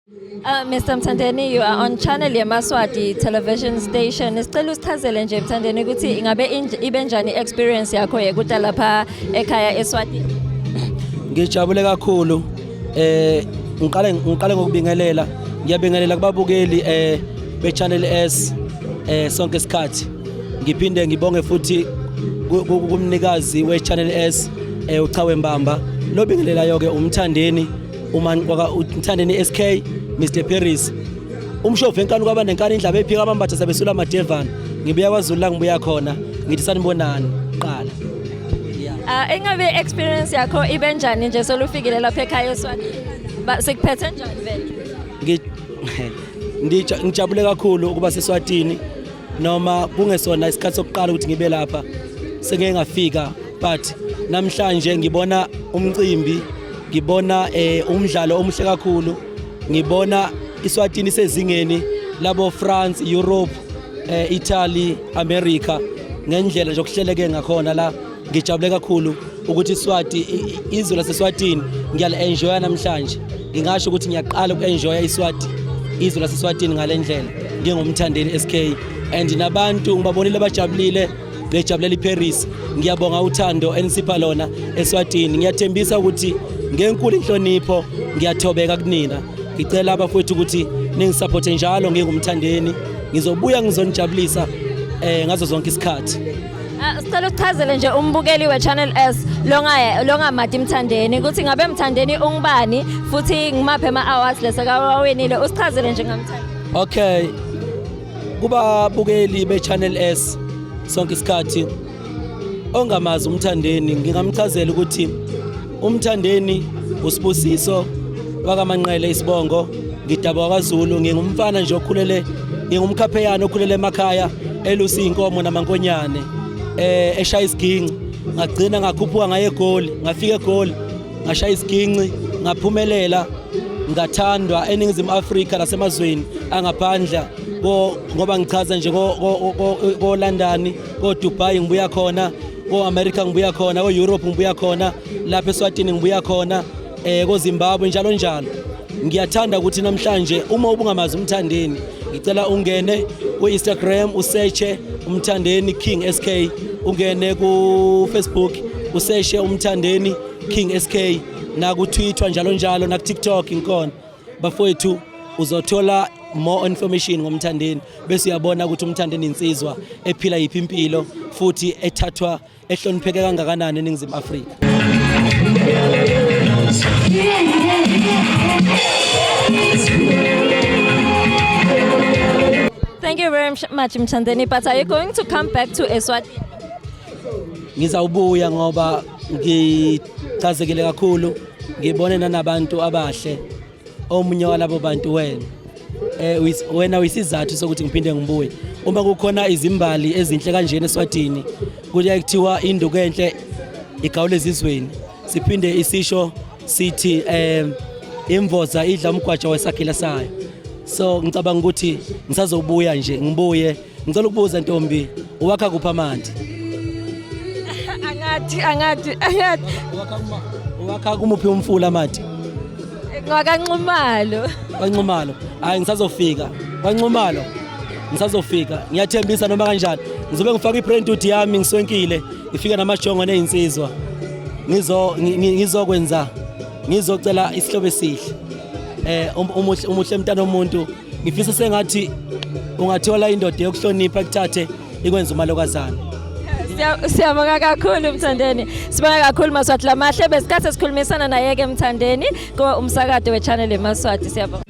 Mr Mthandeni, you are on channel yeMaswati television station. Sicela usichazele nje, Mthandeni, ukuthi ingabe ibe njani experience yakho yekuta lapha ekhaya eSwatini? Ngijabule kakhulu. Ngiqale ngokubingelela, ngiyabingelela kubabukeli be Channel S sonke isikhathi. Ngiphinde ngibonge futhi kumnikazi we Channel S, uChawe Mbamba. Lobingelelayo ke uMthandeni, uma uMthandeni SK, Mr Paris, umshovu enkani kwabanenkani, indlaba ephika amambatha sabesula amadevana. Ngibuya kwaZulu la ngibuya khona. Ngithi sanibonani qala. Yeah. Ingabe experience yakho ibe njani nje solufikile lapha ekhaya eSwatini? Sikuphethe njani vele? Ngijabule kakhulu ukuba seSwatini, noma kungesona isikhathi sokuqala ukuthi ngibe lapha, sengeke ngafika, but namhlanje ngibona umcimbi, ngibona umdlalo omuhle kakhulu, ngibona iSwatini sezingeni labo France, Europe, Italy, America, ngendlela nje okuhleleke ngakhona la. Ngijabule kakhulu ukuthi iSwati, izwe laseSwatini ngiyali-enjoya namhlanje. Ngingasho ukuthi ngiyaqala uku-enjoya iSwati, izwe laseSwatini ngale ndlela, nginguMthandeni SK, and nabantu ngibabonile bajabulile, bejabulela iParis. Ngiyabonga uthando enisipha lona eSwatini. Ngiyathembisa ukuthi ngenkulu inhlonipho ngiyathobeka kunina. Ngicela abafowethu ukuthi ningisupporte njalo. NginguMthandeni, ngizobuya ngizonijabulisa ngazo zonke isikhathi. Sicela ukuchazele nje umbukeli we-Channel S longamati Mthandeni ukuthi ngabe Mthandeni ungubani, futhi ngimaphi ama-awards lesekawawinile. Usichazele nje ngaMthandeni. Okay. Kubabukeli be-Channel S sonke isikhathi ongamazi uMthandeni, ngingamchazela ukuthi uMthandeni uSibusiso wakaManqele isibongo, ngidabuka kwaZulu. Ngingumfana nje okhulele, ngingumkhapheyana okhulele emakhaya, elusa inkomo namankonyane, eshaya isiginci. Ngagcina ngakhuphuka ngaye eGoli, ngafika eGoli, ngashaya isiginci, ngaphumelela, ngathandwa eNingizimu Afrika nasemazweni angaphandle, ko ngoba ngichaza nje ko London, ko Dubai ngibuya khona, ko America ngibuya khona, ko Europe ngibuya khona, lapha eSwatini ngibuya khona, ko Zimbabwe, njalo njalo. Ngiyathanda ukuthi namhlanje, uma ubungamazi uMthandeni, ngicela ungene ku-Instagram, usearche uMthandeni King SK, ungene ku-Facebook, usearche uMthandeni King SK, naku-Twitter njalo njalo, naku-TikTok ngikhona, bafowethu. Uzothola more information ngoMthandeni, bese uyabona ukuthi uMthandeni insizwa ephila yiphi impilo futhi ethathwa ehlonipheke kangakanani eNingizimu Afrika. Thank you very much, Mthandeni, but are you going to come back to Eswatini? Ngizawubuya ngoba ngichazekile kakhulu, ngibone nanabantu abahle. Omunye walabo bantu wena. Wena uyisizathu sokuthi ngiphinde ngibuye. Uma kukhona izimbali ezinhle kanjena eSwatini, kuye kuthiwa induku enhle igawule ezizweni. Siphinde isisho sithi imvoza idla umgwaja wesagila sayo. So ngicabanga ukuthi ngisazobuya nje, ngibuye. Ngicela ukubuza, ntombi, uwakha kuphi amanti? Angathi, angathi, angathi. Uwakha kumuphi umfula amanti? NgwakaNxumalo. KwaNxumalo. Hayi, ngisazofika kwaNxumalo, ngisazofika, ngiyathembisa. Noma kanjani ngizobe ngifaka ibrand yami, ngiswenkile, ngifike namajongo nezinsizwa, ngizokwenza, ngizocela isihlobo esihle. Umuhle, umuhle mntana omuntu. Ngifisa sengathi ungathola indoda yokuhlonipha, kuthathe ikwenza umalokazana. Siyabonga kakhulu, Mthandeni. Sibonga kakhulu, Maswati lamahle. Besikhathi sikhulumisana naye ke Mthandeni ko umsakato we-channel eMaswati. Siyabonga.